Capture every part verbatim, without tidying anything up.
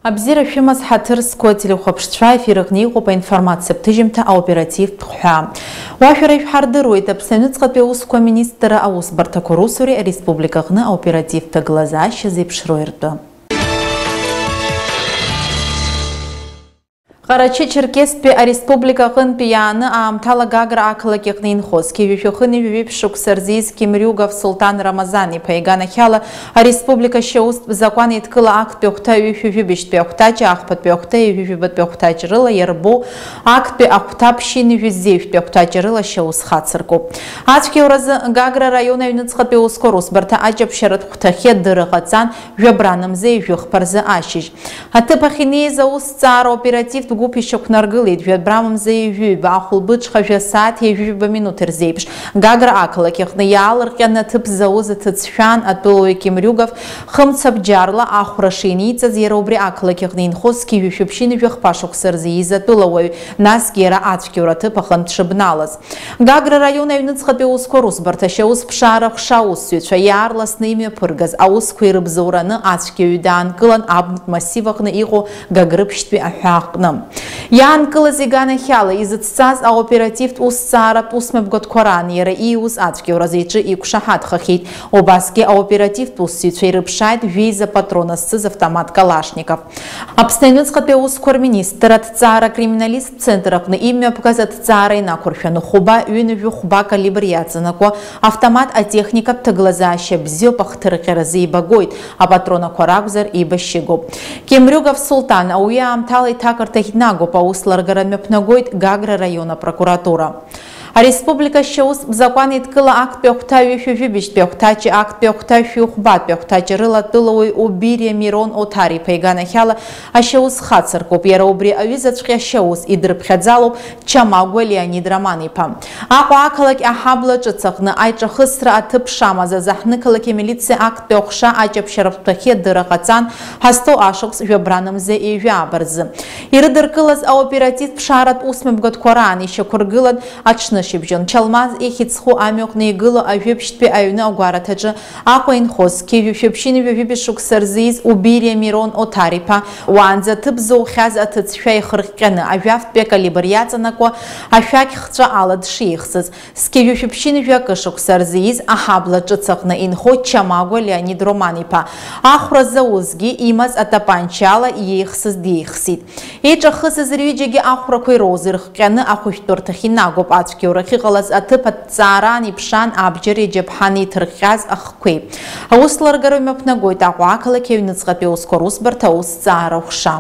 Абзиара шәымаз, ҳаҭыр зқәу ателехәаԥшцәа, ефир аҟны иҟоуп аинформациатә ҭыжьымҭа аоперативтә хҳәаа. Уашәара ишәҳардыруеит Аԥсны аҩныҵҟатәи аусқәа аминистрра аусбарҭақәа русуреи ареспублика аҟны аоперативтә ҭагылазаашьа зеиԥшроу ртәы. Ҟарачы-Черкесктәи ареспублика аҟынтәи иааны аамҭала Гагра ақалақь аҟны инхоз, зқьи жәшәи хынҩажәи жәиԥшь шықәса рзы ииз Кемриугов Сулҭан Рамазан-иԥа иганахьала ареспублика ашьаустә закәан еидкыла актәи ахәҭа ҩышәи жәибжьтәи ахәҭаҷ, ахԥатәи ахәҭа, ҩажәи жәабатәи ахәҭаҷ рыла иарбоу актәи ахәҭа ԥшьынҩажәи зеижәтәи ахәҭаҷ рыла ашьаус хацыркуп. Ацәгьауразы Гагра араион аҩныҵҟатәи аусқәа русбарҭа аҷаԥшьаратә хәҭахьы адырра ҟаҵан, жәабранамза ҩажәи хԥа рзы ашьыжь. Аҭыԥ ахь инеиз аусҭҵаара оперативтә гәыԥ ишьақәнаргылеит, жәабрамза ҩажәи ҩба ахәылбыҽха жәа сааҭ ҩажәи жәаба минуҭ рзеиԥш, Гагра ақалақь аҟны иаалырҟьаны аҭыԥ зауз аҭыӡшәан атәылауаҩ Кемриугов хымца бџьарла ахәра шиниҵаз, иара убри ақалақь аҟны инхоз зқьи жәшәи ԥшьынҩажәи хԥа шықәса рзы ииз атәылауаҩ, насгьы иара ацәгьоура аҭыԥ аҟынтә дшыбналаз. Гагра араион аҩныҵҟатәи аусқәа русбарҭа ашьаусԥшаара аҟәша аусзуҩцәа иаарласны имҩаԥыргаз аусқәа ирыбзоураны ацәгьаҩы даанкылан абнатә массив аҟны иҟоу Гагрыԥшьтәи аҳәаа аҟны. Иаанкылаз иганахьала изыцҵаз аоперативтә усҭҵааратә усмҩаԥгатәқәа раан иара ииуз ацәгьауразы иҿы иқәшаҳаҭхахьеит. Убасгьы аоперативтә усзуҩцәа ирыԥшааит жәеиза патрон азцыз автомат Калашников. Аԥсны аҩныҵҟатәи аусқәа рминистр аҭҵаара акриминалисттә центр аҟны имҩаԥгаз аҭҵаара инақәыршәаны хәба ҩынҩажәи хәба калибр иаҵанакуа автомат атехникатә ҭагылазаашьа бзиоуп, ахҭырҟьаразы ибагоит, апатронақәа ракәзар еибашьыгоуп. Кемриугов Сулҭан ауаҩы аамҭала иҭакырҭахь днагоуп, аус ларгара мҩаԥнагоит Гагра араион апрокуратура. Ареспублика ашьаустә закәан еидкыла актәи ахәҭа ҩышәи жәибжьтәи ахәҭаҷи актәи ахәҭа шәи хәбатәи ахәҭаҷи рыла атәылауаҩ Убириа Мирон Оҭар-иԥа иганахьала ашьаус хацыркуп. Иара убри аҩызаҵәҟьа ашьаус идырԥхьаӡалоуп Чамагәа Леонид Роман-иԥа. Аҟәа ақалақь аҳабла ҿыц аҟны аиҿахысра аҭыԥ шамаз азы аҳҭнықалақь амилициа актәи аҟәша аҷаԥшьаратә хәҭахьы адырра ҟаҵан, ҳазҭоу ашықәс жәабранамза ҩажәи ааба рзы. Ирыдыркылаз аоперативтә ԥшааратә усмҩаԥгатәқәа раан ишьақәыргылан, аҽнышьыбжьон Чалмаз ихьӡ зху амҩаҟны игылоу ажәабжьтәи аҩны агәараҭаҿы Аҟәа инхоз, зқьи жәшәи ԥшьынҩажәи жәибжь шықәса рзы ииз Убириа Мирон Оҭар-иԥа, уаанӡа аҭыԥ зоухьаз аҭыӡшәа ихырҟьҟьаны, ажәафтәи акалибр иаҵанакуа ашәақь хҵәа ала дшихсыз, зқьи жәшәи ԥшьынҩажәи акы шықәса рзы ииз аҳабла ҿыц аҟны инхо Чамагәа Леонид Роман-иԥа, ахәра зауазгьы имаз атапанча ала иеихсыз деихсит. Еиҿахысыз рҩыџьагьы ахәрақәа ироуз ирыхҟьаны ахәышәтәырҭахь инагоуп. Ацәгьоурахь иҟалаз аҭыԥ аҭҵаара ан иԥшаан абџьари аџьаԥҳани иҭырҟьаз ахқәеи. Аус ларгара мҩаԥнагоит Аҟәа ақалақь аҩныҵҟатәи аусқәа русбарҭа аусҭҵаара ҟәша.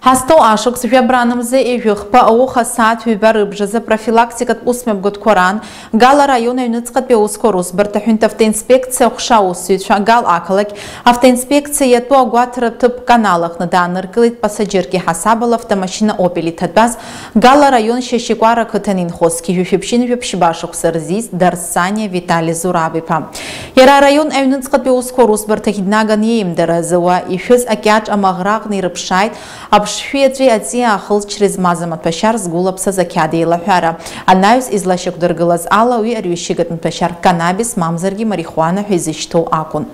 Ҳазҭоу ашықәс жәабранамза ҩажәи хԥа ауха асааҭ ҩба рыбжазы профилактикатә усмҩаԥгатәқәа раан Гал араион аҩныҵҟатәи аусқәа русбарҭа аҳәынҭ автоинспекциа аҟәша аусзуҩцәа Гал ақалақь автоинспекциа иатәу агәаҭара ҭыԥ Канал аҟны дааныркылеит пассажирки ҳасабала автомашьына Opel иҭатәаз Гал араион Шьашькәара ақыҭан инхоз зқьи жәшәи ԥшьынҩажәи ԥшьба шықәса рзы ииз Дарсаниа Витали Зураб-иԥа. Иара араион аҩныҵҟатәи аусқәа русбарҭахь днаган иеимдара азы уа ишәыз акьаҿ амаӷра аҟны ирыԥшааит, аԥшшәи аҵәи аҵиаа ахылҵшьҭра змаз амаҭәашьар згәылаԥсаз ақьаад еилаҳәара, анаҩс излашьақәдыргылаз ала, уи арҩашьыгатә маҭәашьар канабис, мамзаргьы марихуана ҳәа изышьҭоу акәын.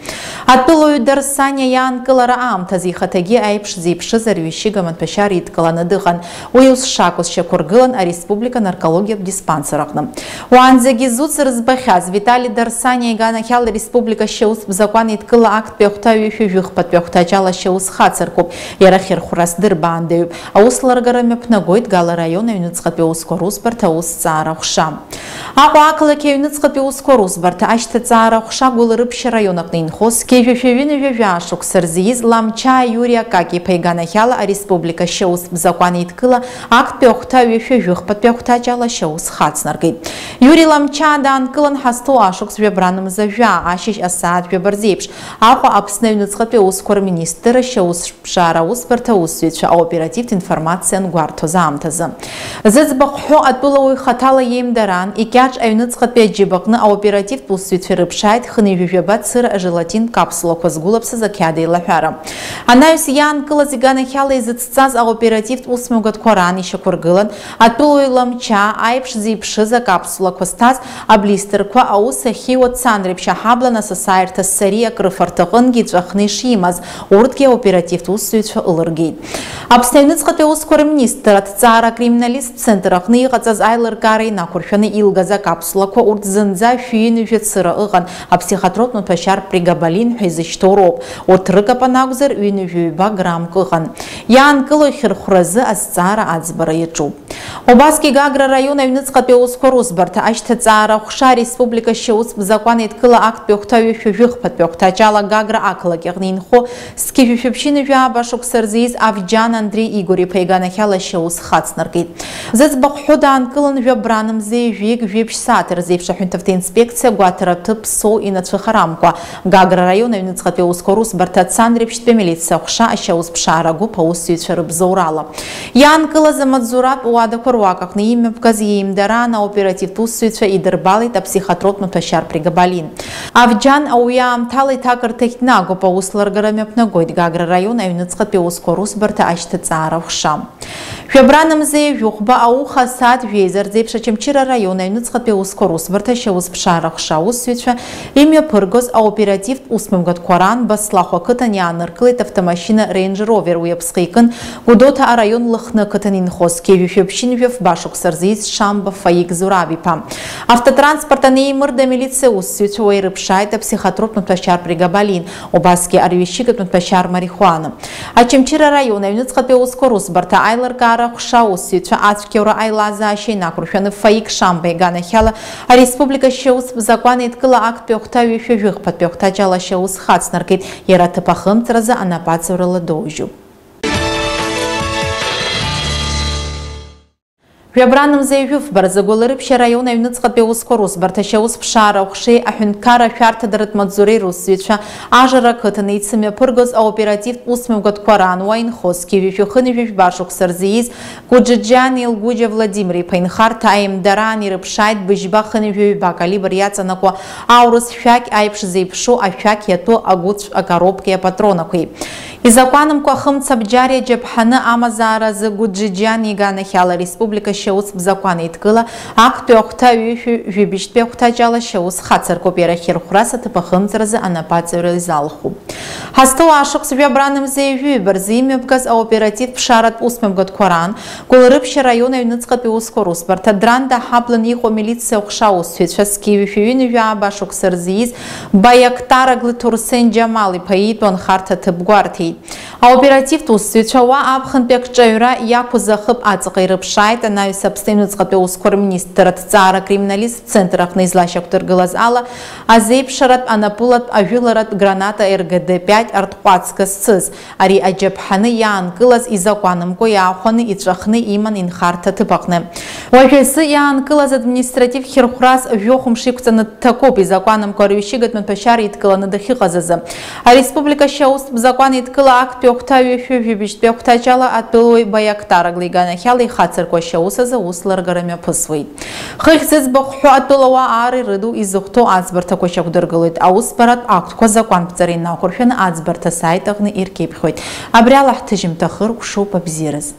Атәылауаҩ Дарсаниа иаанкылара аамҭазы ихаҭагьы аиԥш зеиԥшыз арҩашьыга маҭәашьар идкыланы дыҟан. Уи ус шакәыз шьақәыргылан ареспублика наркологиатә диспансер аҟны. Уаанӡагьы зуц рызбахьаз Витали Дарсаниа иганахьала ареспублика ашьаустә закәан еидкыла актәи ахәҭа ҩышәи жәыхԥатәи ахәҭаҷ ала ашьаус хацыркуп. Иара хьырхәрас дырбаандаҩуп. Аус ларгара мҩаԥнагоит Гал араион аҩныҵҟатәи аусқәа русбарҭа аусҭҵаара аҟәша. Аҟәа ақалақь аҩныҵҟатәи аусқәа русбарҭа ашьҭаҵаара аҟәша Гәылрыԥшь араион аҟны инхоз, зқьи жәшәи ҩынҩажәи жәаа шықәса рзы ииз Ламчаа Иури Акаки-иԥа иганахьала ареспублика ашьаустә закәан еидкыла актәи ахәҭа ҩышәи жәыхԥатәи ахәҭаҷ ала ашьаус хацнаркит. Иури Ламчаа даанкылан ҳазҭоу ашықәс жәабранамза жәаа, ашьыжь асааҭ жәаба рзеиԥш, Аҟәа Аԥсны аҩныҵҟатәи аусқәа рминистрра ашьаус ԥшаара аусбарҭа аусзуҩцәа аоперативтә информациа ангәарҭоз аамҭазы. Зыӡбахә ҳәоу атәылауаҩ хаҭала иеимдараан, икьаҿ аҩныҵҟатәи аџьыбаҟны аоперативтә усзуҩцәа ирыԥшааит хынҩажәи жәаба цыра желатин капсулақәа згәылаԥсаз ақьаад еилаҳәара. Анаҩс иаанкылаз иганахьала изыцҵаз аоперативтә усмҩаԥгатәқәа раан ишьақәыргылан, атәылауаҩ Ламчаа аиԥш зеиԥшыз акапсулақәа зҭаз аблистерқәа аус ахьиуа Цандрыԥшь аҳаблан асасааирҭа Сариа акрыфарҭаҟынгьы иҵәахны ишимаз, урҭгьы аоперативтә усзуҩцәа ылыргеит. Аԥсны аҩныҵҟатәи аусқәа рминистр аҭҵаара акриминалисттә центр аҟны иҟаҵаз аилыргара инақәыршәаны илгаз акапсулақәа урҭ зынӡа шәи ҩынҩажәа цыра ыҟан, аԥсихотроптә маҭәашьар прегабалин ҳәа изышьҭоу роуп. Урҭ рыкапан акәзар, ҩынҩажәаҩба граммк ыҟан. Иаанкылоу ихьырхәразы азҵаара аӡбара иаҿуп. Убасгьы Гагра араион аҩныҵҟатәи аусқәа русбарҭа ашьҭаҵаара аҟәша ареспублика ашьаустә закәан еидкыла актәи ахәҭа ҩышәи жәыхԥатәи ахәҭаҷ ала Гагра ақалақь аҟны инхо зқьи жәшәи ԥшьынҩажәи жәаба шықәса рзы ииз Авџьан Андреи Игор-иԥа иганахьала ашьаус хацнаркит. Зыӡбахә ҳәо даанкылан жәабранмза ҩажәи жәиԥшь сааҭ рзеиԥш аҳәынҭавтоинспекциа агәаҭара аҭыԥ Ԥсоу инацәыхарамкәа, Гагра араион аҩныҵҟатәи аусқәа русбарҭа Цандрыԥшьтәи амилициа аҟәша ашьаусԥшаара агәыԥ аусзуҩцәа рыбзоурала иаанкылаз амаҵзуратә уадақәа руак аҟны имҩаԥгаз иеимдараан аоперативтә усзуҩцәа идырбалеит аԥсихотроптә маҭәашьар прегабалин. Авџьан ауаҩы аамҭала иҭакырҭахь днагоуп, аус ларгара мҩаԥнагоит Гагра араион аҩныҵҟатәи аусқәа русбарҭа ашьҭаҵаара аҟәша. Жәабранмза ҩажәихәба ауха асааҭ жәеиза рзеиԥш Очамчыра араион аҩныҵҟатәи аусқәа русбарҭа ашьаусԥшаара аҟәша аусзуҩцәа имҩаԥыргоз аоперативтә усмҩаԥгатәқәа раан Баслахә ақыҭан иааныркылеит автомашьына Range Rover, уи аԥсҟы икын Гәдоуҭа араион Лыхны ақыҭан инхоз зқьи жәшәи ԥшьынҩажәи фба шықәса рзы ииз Шамба Фаик Зураб-иԥа. Автотранспорт анеимырда амилициа аусзуҩцәа уа ирыԥшааит аԥсихотроптә маҭәашьар прегабалин, убасгьы арҩашьыгатә маҭәашьар марихуана. Очамчыра араион аҩныҵҟатәи аусқәа русбарҭа аилыргара аҟәша аусзуҩцәа ацәгьоура аилазаашьа инақәыршәаны Фаик Шамба иганахьала ареспублика ашьаустә закәан еидкыла актәи ахәҭа ҩышәи жәыхԥатәи ахәҭаҷ ала ашьаус хацнаркит, иара аҭыԥ ахымҵразы анапаҵаҩрала доужьуп. Жәабранмза ҩажәи фба рзы Гәылрыԥшь араион аҩныҵҟатәи аусқәа русбарҭа ашьаусԥшаара аҟәшеи аҳәынҭқарра ашәарҭадаратә маҵзуреи русзуҩцәа Ажара ақыҭан еицымҩаԥыргоз аоперативтә усмҩаԥгатәқәа раан уа инхоз зқьи жәшәи хынҩажәи жәаба шықәса рзы ииз Гәыџыџьиа Илгәыџьа Владимир-иԥа инхарҭа аимдараан ирыԥшааит быжьба хынҩажәи ҩба калибр иаҵанакуа аурыс шәақь аиԥш зеиԥшу ашәақь иатәу агәыцә акоробкеи апатронақәеи. Изакәанымкәа ахымцабџьари аџьаԥҳани амазааразы Гәыџыџьиа иганахьала ареспублика ашьаустә закәан еидкыла актәи ахәҭа ҩышәи жәибжьтәи ахәҭаҷ ала ашьаус хацыркуп, иара ахьырхәрас аҭыԥ ахымҵразы анапаҵаҩра изалхуп. Ҳазҭоу ашықәс жәабранмза ҩажәи ҩба рзы имҩаԥгаз аоперативтә ԥшааратә усмҩаԥгатәқәа раан Гәылрыԥшь араион аҩныҵҟатәи аусқәа русбарҭа Дранда аҳаблан иҟоу амилициа аҟәша аусзуҩцәа зқьи жәшәи ҩынҩажәи жәаба шықәса рзы ииз Баиактар Аглы Ҭурсен Џьамал-иԥа иитәу анхарҭа аҭыԥ гәарҭеит. Аоперативтә усзуҩцәа уа аԥхынтәи акҿаҩра иақәыз ахыб аҵаҟа ирыԥшааит анаҩс Аԥсны аҩныҵҟатәи аусқәа рминистр аҭҵаара акриминалисттә центр аҟны излашьақәдыргылаз ала, азеиԥшаратә, анапылатә, ажәыларатә граната Р Г Д пять артҟәацга зцыз. Ари аџьаԥҳаны иаанкылаз изакәанымкәа иаахәаны иҵәахны иман инхарҭа аҭыԥ аҟны. Уажәазы иаанкылаз административ хьырхәрас жәохә мшы иқәҵаны дҭакуп, изакәанымкәа арҩашьыгатә маҭәашьар идкыланы дахьыҟаз азы. Ареспублика ашьаустә закәан еидкыла актәи ахәҭа ҩышәи жәибжьтәи ахәҭаҷ ала атәылауаҩ Баиактар Аглы иганахьала ихацырку ашьаус азы аус ларгара мҩаԥысуеит. Хыхь зыӡбахә ҳәо атәылауаа ара ирыду изыхәҭоу аӡбарҭақәа шьақәдыргылоит, аусбаратә актқәа закәанԥҵара инақәыршәаны аӡбарҭа асаит аҟны иркьыԥхьуеит. Абри ала ҳҭыжьымҭа хыркәшоуп, абзиараз.